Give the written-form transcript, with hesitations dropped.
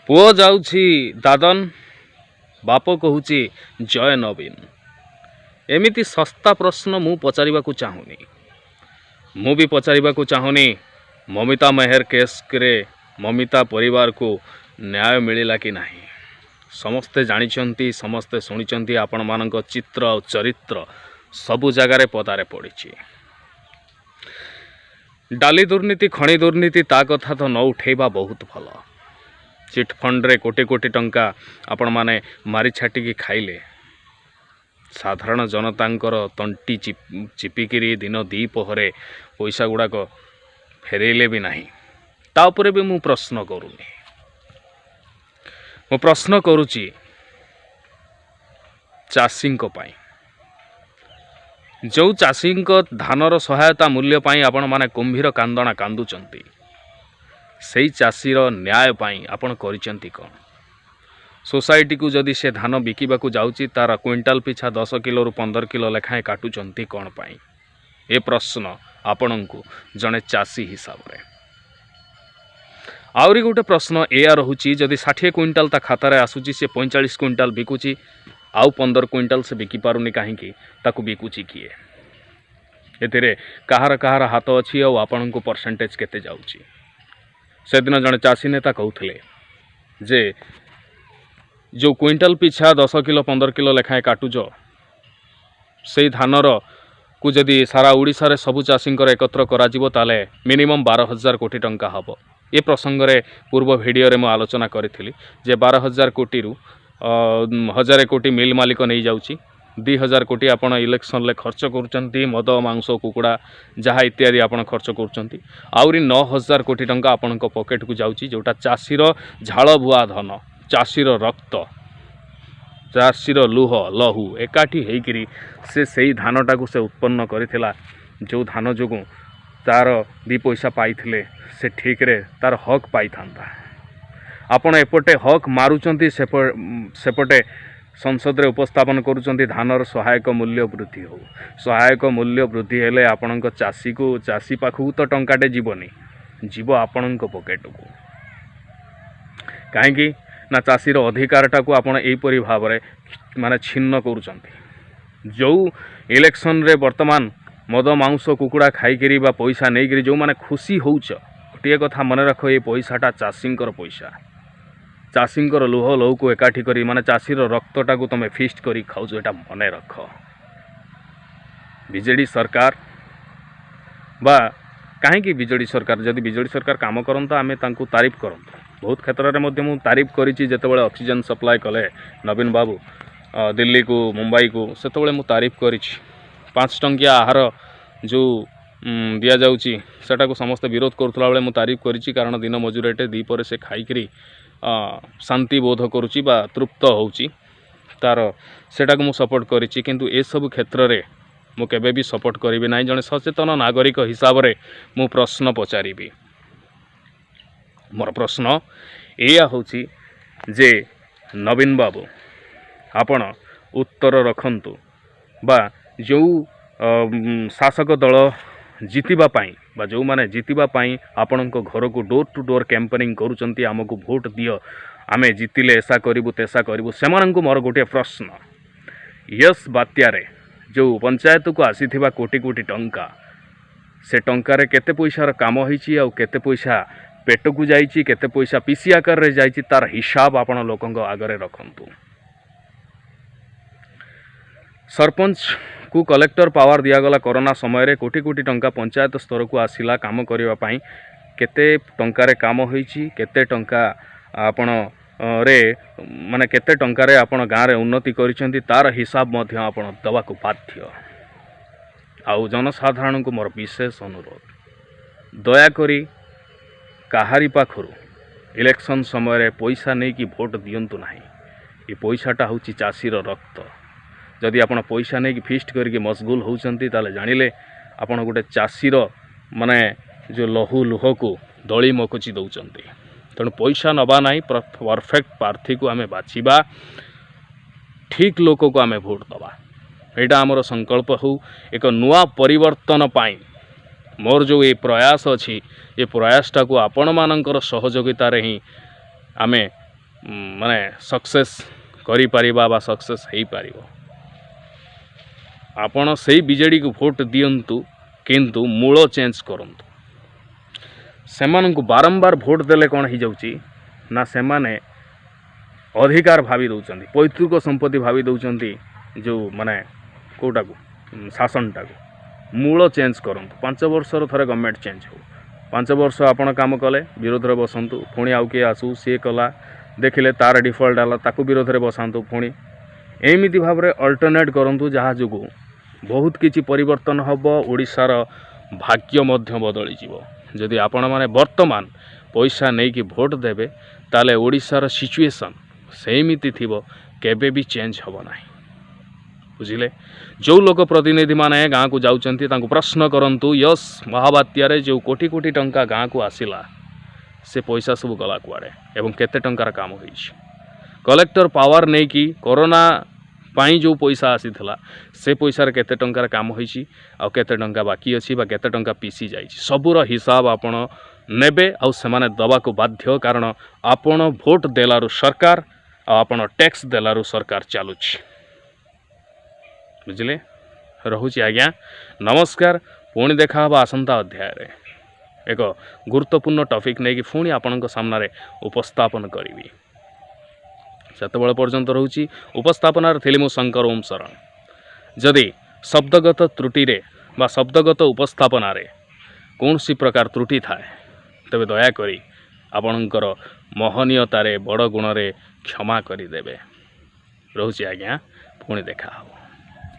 ପୁଅ ଯାଉଛି ଦାଦନ, ବାପ କହୁଛି ଜୟ ନବୀନ। ଏମିତି ଶସ୍ତା ପ୍ରଶ୍ନ ମୁଁ ପଚାରିବାକୁ ଚାହୁଁନି। ମୁଁ ବି ପଚାରିବାକୁ ଚାହୁଁନି, ମମିତା ମେହେର କେସ୍ରେ ମମିତା ପରିବାରକୁ ନ୍ୟାୟ ମିଳିଲା କି ନାହିଁ। ସମସ୍ତେ ଜାଣିଛନ୍ତି, ସମସ୍ତେ ଶୁଣିଛନ୍ତି। ଆପଣମାନଙ୍କ ଚିତ୍ର ଆଉ ଚରିତ୍ର ସବୁ ଜାଗାରେ ପଦାରେ ପଡ଼ିଛି। ଡାଲି ଦୁର୍ନୀତି, ଖଣି ଦୁର୍ନୀତି, ତା କଥା ତ ନ ଉଠେଇବା ବହୁତ ଭଲ। ଚିଟ୍ଫଣ୍ଡରେ କୋଟି କୋଟି ଟଙ୍କା ଆପଣମାନେ ମାରି ଛାଟିକି ଖାଇଲେ। ସାଧାରଣ ଜନତାଙ୍କର ତଣ୍ଟି ଚିପିକିରି ଦିନ ଦ୍ୱିପହରେ ପଇସା ଗୁଡ଼ାକ ଫେରେଇଲେ ବି ନାହିଁ। ତା ଉପରେ ବି ମୁଁ ପ୍ରଶ୍ନ କରୁନି। ମୁଁ ପ୍ରଶ୍ନ କରୁଛି ଚାଷୀଙ୍କ ପାଇଁ, ଯେଉଁ ଚାଷୀଙ୍କ ଧାନର ସହାୟତା ମୂଲ୍ୟ ପାଇଁ ଆପଣମାନେ କୁମ୍ଭୀର କାନ୍ଦଣା କାନ୍ଦୁଛନ୍ତି, ସେଇ ଚାଷୀର ନ୍ୟାୟ ପାଇଁ ଆପଣ କରିଛନ୍ତି କ'ଣ? ସୋସାଇଟିକୁ ଯଦି ସେ ଧାନ ବିକିବାକୁ ଯାଉଛି, ତାର କୁଇଣ୍ଟାଲ ପିଛା 10 କିଲୋରୁ 15 କିଲୋ ଲେଖାଏଁ କାଟୁଛନ୍ତି କ'ଣ ପାଇଁ? ଏ ପ୍ରଶ୍ନ ଆପଣଙ୍କୁ ଜଣେ ଚାଷୀ ହିସାବରେ। ଆହୁରି ଗୋଟେ ପ୍ରଶ୍ନ ଏଇଆ ରହୁଛି, ଯଦି 60 କୁଇଣ୍ଟାଲ ତା ଖାତାରେ ଆସୁଛି, ସେ 45 କୁଇଣ୍ଟାଲ ବିକୁଛି, ଆଉ 15 କୁଇଣ୍ଟାଲ ସେ ବିକିପାରୁନି କାହିଁକି? ତାକୁ ବିକୁଛି କିଏ? ଏଥିରେ କାହାର କାହାର ହାତ ଅଛି ଆଉ ଆପଣଙ୍କୁ ପରସେଣ୍ଟେଜ୍ କେତେ ଯାଉଛି? ସେଦିନ ଜଣେ ଚାଷୀ ନେତା କହୁଥିଲେ ଯେ ଯେଉଁ କୁଇଣ୍ଟାଲ ପିଛା 10 କିଲୋ 15 କିଲୋ ଲେଖାଏଁ କାଟୁଛ, ସେଇ ଧାନର କୁ ଯଦି ସାରା ଓଡ଼ିଶାରେ ସବୁ ଚାଷୀଙ୍କର ଏକତ୍ର କରାଯିବ, ତାହେଲେ ମିନିମମ୍ 12,000 କୋଟି ଟଙ୍କା ହେବ। ଏ ପ୍ରସଙ୍ଗରେ ପୂର୍ବ ଭିଡ଼ିଓରେ ମୁଁ ଆଲୋଚନା କରିଥିଲି ଯେ 12,000 କୋଟିରୁ 1000 କୋଟି ମିଲ୍ ମାଲିକ ନେଇଯାଉଛି, 2000 କୋଟି ଆପଣ ଇଲେକ୍ସନରେ ଖର୍ଚ୍ଚ କରୁଛନ୍ତି, ମଦ, ମାଂସ, କୁକୁଡ଼ା ଯାହା ଇତ୍ୟାଦି ଆପଣ ଖର୍ଚ୍ଚ କରୁଛନ୍ତି। ଆହୁରି 9000 କୋଟି ଟଙ୍କା ଆପଣଙ୍କ ପକେଟକୁ ଯାଉଛି, ଯେଉଁଟା ଚାଷୀର ଝାଳ ବୁହା ଧନ, ଚାଷୀର ରକ୍ତ, ଚାଷୀର ଲୁହ ଲହୁ ଏକାଠି ହେଇକିରି ସେ ସେଇ ଧାନଟାକୁ ସେ ଉତ୍ପନ୍ନ କରିଥିଲା, ଯେଉଁ ଧାନ ଯୋଗୁଁ ତାର ଦୁଇ ପଇସା ପାଇଥିଲେ ସେ ଠିକରେ ତାର ହକ୍ ପାଇଥାନ୍ତା। ଆପଣ ଏପଟେ ହକ୍ ମାରୁଛନ୍ତି, ସେପଟେ ସଂସଦରେ ଉପସ୍ଥାପନ କରୁଛନ୍ତି ଧାନର ସହାୟକ ମୂଲ୍ୟ ବୃଦ୍ଧି ହେଉ। ସହାୟକ ମୂଲ୍ୟ ବୃଦ୍ଧି ହେଲେ ଆପଣଙ୍କ ଚାଷୀକୁ, ଚାଷୀ ପାଖକୁ ତ ଟଙ୍କାଟେ ଯିବନି, ଯିବ ଆପଣଙ୍କ ପକେଟକୁ। କାହିଁକି ନା ଚାଷୀର ଅଧିକାରଟାକୁ ଆପଣ ଏହିପରି ଭାବରେ ମାନେ ଛିନ୍ନ କରୁଛନ୍ତି। ଯେଉଁ ଇଲେକ୍ସନରେ ବର୍ତ୍ତମାନ ମଦ, ମାଂସ, କୁକୁଡ଼ା ଖାଇକିରି ବା ପଇସା ନେଇକିରି ଯେଉଁମାନେ ଖୁସି ହେଉଛ, ଗୋଟିଏ କଥା ମନେ ରଖ, ଏ ପଇସାଟା ଚାଷୀଙ୍କର ପଇସା। ଚାଷୀଙ୍କର ଲୁହ ଲହୁକୁ ଏକାଠି କରି, ମାନେ ଚାଷୀର ରକ୍ତଟାକୁ ତୁମେ ଫିଷ୍ଟ କରି ଖାଉଛ, ଏଇଟା ମନେ ରଖ। ବିଜେଡ଼ି ସରକାର ବା କାହିଁକି ବିଜେଡ଼ି ସରକାର? ଯଦି ବିଜେଡ଼ି ସରକାର କାମ କରନ୍ତା, ଆମେ ତାଙ୍କୁ ତାରିଫ କରନ୍ତୁ। ବହୁତ କ୍ଷେତ୍ରରେ ମଧ୍ୟ ମୁଁ ତାରିଫ କରିଛି। ଯେତେବେଳେ ଅକ୍ସିଜେନ୍ ସପ୍ଲାଏ କଲେ ନବୀନ ବାବୁ ଦିଲ୍ଲୀକୁ, ମୁମ୍ବାଇକୁ, ସେତେବେଳେ ମୁଁ ତାରିଫ କରିଛି। 5 ଟଙ୍କିଆ ଆହାର ଯେଉଁ ଦିଆଯାଉଛି, ସେଟାକୁ ସମସ୍ତେ ବିରୋଧ କରୁଥିଲା ବେଳେ ମୁଁ ତାରିଫ କରିଛି, କାରଣ ଦିନ ମଜୁରିଆଟେ ଦ୍ୱିପହରେ ସେ ଖାଇକିରି ଶାନ୍ତି ବୋଧ କରୁଛି ବା ତୃପ୍ତ ହେଉଛି ତାର, ସେଟାକୁ ମୁଁ ସପୋର୍ଟ କରିଛି। କିନ୍ତୁ ଏସବୁ କ୍ଷେତ୍ରରେ ମୁଁ କେବେ ବି ସପୋର୍ଟ କରିବି ନାହିଁ। ଜଣେ ସଚେତନ ନାଗରିକ ହିସାବରେ ମୁଁ ପ୍ରଶ୍ନ ପଚାରିବି। ମୋର ପ୍ରଶ୍ନ ଏଇଆ ହେଉଛି ଯେ ନବୀନ ବାବୁ, ଆପଣ ଉତ୍ତର ରଖନ୍ତୁ ବା ଯେଉଁ ଶାସକ ଦଳ ଜିତିବା ପାଇଁ ବା ଯେଉଁମାନେ ଜିତିବା ପାଇଁ ଆପଣଙ୍କ ଘରକୁ ଡୋର୍ ଟୁ ଡୋର୍ କ୍ୟାମ୍ପେନିଂ କରୁଛନ୍ତି, ଆମକୁ ଭୋଟ୍ ଦିଅ, ଆମେ ଜିତିଲେ ଏସା କରିବୁ, ତେସା କରିବୁ, ସେମାନଙ୍କୁ ମୋର ଗୋଟିଏ ପ୍ରଶ୍ନ। ୟସ୍ ବାତ୍ୟାରେ ଯେଉଁ ପଞ୍ଚାୟତକୁ ଆସିଥିବା କୋଟି କୋଟି ଟଙ୍କା, ସେ ଟଙ୍କାରେ କେତେ ପଇସାର କାମ ହେଇଛି ଆଉ କେତେ ପଇସା ପେଟକୁ ଯାଇଛି, କେତେ ପଇସା ପିସି ଆକାରରେ ଯାଇଛି, ତାର ହିସାବ ଆପଣ ଲୋକଙ୍କ ଆଗରେ ରଖନ୍ତୁ। ସରପଞ୍ଚକୁ କଲେକ୍ଟର ପାୱାର ଦିଆଗଲା କରୋନା ସମୟରେ। କୋଟି କୋଟି ଟଙ୍କା ପଞ୍ଚାୟତ ସ୍ତରକୁ ଆସିଲା କାମ କରିବା ପାଇଁ। କେତେ ଟଙ୍କାରେ କାମ ହେଇଛି, କେତେ ଟଙ୍କା ଆପଣ ରେ ମାନେ କେତେ ଟଙ୍କାରେ ଆପଣ ଗାଁରେ ଉନ୍ନତି କରିଛନ୍ତି, ତାର ହିସାବ ମଧ୍ୟ ଆପଣ ଦେବାକୁ ବାଧ୍ୟ। ଆଉ ଜନସାଧାରଣଙ୍କୁ ମୋର ବିଶେଷ ଅନୁରୋଧ, ଦୟାକରି କାହାରି ପାଖରୁ ଇଲେକ୍ସନ୍ ସମୟରେ ପଇସା ନେଇକି ଭୋଟ ଦିଅନ୍ତୁ ନାହିଁ। ଏ ପଇସାଟା ହେଉଛି ଚାଷୀର ରକ୍ତ। ଯଦି ଆପଣ ପଇସା ନେଇକି ଫିଷ୍ଟ କରିକି ମସଗୁଲ ହେଉଛନ୍ତି, ତାହେଲେ ଜାଣିଲେ ଆପଣ ଗୋଟେ ଚାଷୀର ମାନେ ଯେଉଁ ଲହୁ ଲୁହକୁ ଦଳି ମକଚି ଦେଉଛନ୍ତି। ତେଣୁ ପଇସା ନେବା ନାହିଁ। ପରଫେକ୍ଟ ପ୍ରାର୍ଥୀକୁ ଆମେ ବାଛିବା, ଠିକ୍ ଲୋକକୁ ଆମେ ଭୋଟ ଦେବା, ଏଇଟା ଆମର ସଂକଳ୍ପ ହେଉ। ଏକ ନୂଆ ପରିବର୍ତ୍ତନ ପାଇଁ ମୋର ଯେଉଁ ଏ ପ୍ରୟାସ ଅଛି, ଏ ପ୍ରୟାସଟାକୁ ଆପଣମାନଙ୍କର ସହଯୋଗିତାରେ ହିଁ ଆମେ ମାନେ ସକ୍ସେସ୍ କରିପାରିବା ବା ସକ୍ସେସ୍ ହେଇପାରିବ। ଆପଣ ସେଇ ବିଜେଡ଼ିକୁ ଭୋଟ ଦିଅନ୍ତୁ, କିନ୍ତୁ ମୂଳ ଚେଞ୍ଜ କରନ୍ତୁ। ସେମାନଙ୍କୁ ବାରମ୍ବାର ଭୋଟ ଦେଲେ କ'ଣ ହେଇଯାଉଛି ନା, ସେମାନେ ଅଧିକାର ଭାବି ଦେଉଛନ୍ତି, ପୈତୃକ ସମ୍ପତ୍ତି ଭାବି ଦେଉଛନ୍ତି ଯେଉଁ ମାନେ କେଉଁଟାକୁ, ଶାସନଟାକୁ। ମୂଳ ଚେଞ୍ଜ କରନ୍ତୁ। 5 ବର୍ଷର ଥରେ ଗଭର୍ଣ୍ଣମେଣ୍ଟ ଚେଞ୍ଜ ହେଉ। 5 ବର୍ଷ ଆପଣ କାମ କଲେ, ବିରୋଧରେ ବସନ୍ତୁ। ପୁଣି ଆଉ କିଏ ଆସୁ, ସିଏ କଲା, ଦେଖିଲେ ତାର ଡିଫଲ୍ଟ ହେଲା, ତାକୁ ବିରୋଧରେ ବସାନ୍ତୁ। ପୁଣି ଏମିତି ଭାବରେ ଅଲ୍ଟରନେଟ୍ କରନ୍ତୁ, ଯାହା ଯୋଗୁଁ ବହୁତ କିଛି ପରିବର୍ତ୍ତନ ହେବ, ଓଡ଼ିଶାର ଭାଗ୍ୟ ମଧ୍ୟ ବଦଳିଯିବ। ଯଦି ଆପଣମାନେ ବର୍ତ୍ତମାନ ପଇସା ନେଇକି ଭୋଟ ଦେବେ, ତାହେଲେ ଓଡ଼ିଶାର ସିଚୁଏସନ୍ ସେମିତି ଥିବ, କେବେ ବି ଚେଞ୍ଜ ହେବ ନାହିଁ। ବୁଝିଲେ? ଯେଉଁ ଲୋକ ପ୍ରତିନିଧିମାନେ ଗାଁକୁ ଯାଉଛନ୍ତି, ତାଙ୍କୁ ପ୍ରଶ୍ନ କରନ୍ତୁ, ୟସ୍ ମହାବାତ୍ୟାରେ ଯେଉଁ କୋଟି କୋଟି ଟଙ୍କା ଗାଁକୁ ଆସିଲା, ସେ ପଇସା ସବୁ ଗଲା କୁଆଡ଼େ ଏବଂ କେତେ ଟଙ୍କାର କାମ ହେଇଛି? କଲେକ୍ଟର ପାୱାର ନେଇକି କରୋନା ପାଇଁ ଯେଉଁ ପଇସା ଆସିଥିଲା, ସେ ପଇସାରେ କେତେ ଟଙ୍କାର କାମ ହେଇଛି ଆଉ କେତେ ଟଙ୍କା ବାକି ଅଛି ବା କେତେ ଟଙ୍କା ପିସି ଯାଇଛି, ସବୁର ହିସାବ ଆପଣ ନେବେ ଆଉ ସେମାନେ ଦେବାକୁ ବାଧ୍ୟ। କାରଣ ଆପଣ ଭୋଟ ଦେଲାରୁ ସରକାର ଆଉ ଆପଣ ଟ୍ୟାକ୍ସ ଦେଲାରୁ ସରକାର ଚାଲୁଛି। ବୁଝିଲେ? ରହୁଛି ଆଜ୍ଞା, ନମସ୍କାର। ପୁଣି ଦେଖା ହେବ ଆସନ୍ତା ଅଧ୍ୟାୟରେ। ଏକ ଗୁରୁତ୍ୱପୂର୍ଣ୍ଣ ଟପିକ୍ ନେଇକି ପୁଣି ଆପଣଙ୍କ ସାମ୍ନାରେ ଉପସ୍ଥାପନ କରିବି। ସେତେବେଳେ ପର୍ଯ୍ୟନ୍ତ ରହୁଛି। ଉପସ୍ଥାପନାରେ ଥିଲି ମୁଁ ଶଙ୍କର ଓମ୍ ଶରଣ। ଯଦି ଶବ୍ଦଗତ ତ୍ରୁଟିରେ ବା ଶବ୍ଦଗତ ଉପସ୍ଥାପନାରେ କୌଣସି ପ୍ରକାର ତ୍ରୁଟି ଥାଏ, ତେବେ ଦୟାକରି ଆପଣଙ୍କର ମହନୀୟତାରେ, ବଡ଼ ଗୁଣରେ କ୍ଷମା କରିଦେବେ। ରହୁଛି ଆଜ୍ଞା, ପୁଣି ଦେଖା ହେବ।